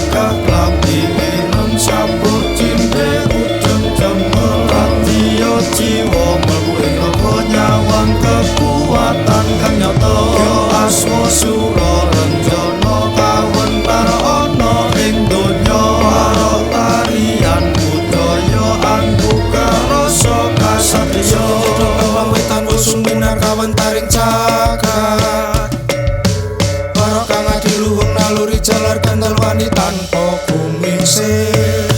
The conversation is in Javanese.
Gagah klambi ireng sabuk cindhe ujeng jemel. Adya jiwa mlebu ing raga nyawang kekuatan kang nyata. Ya asma sura renjana kawentar ana ing donya. Para tarian budaya angguka rasa kasatriya. Kembang wetan usum binar kawentaring jagat. Para kang adiluhung naluri jalar gandal wani tanpa gumingsir.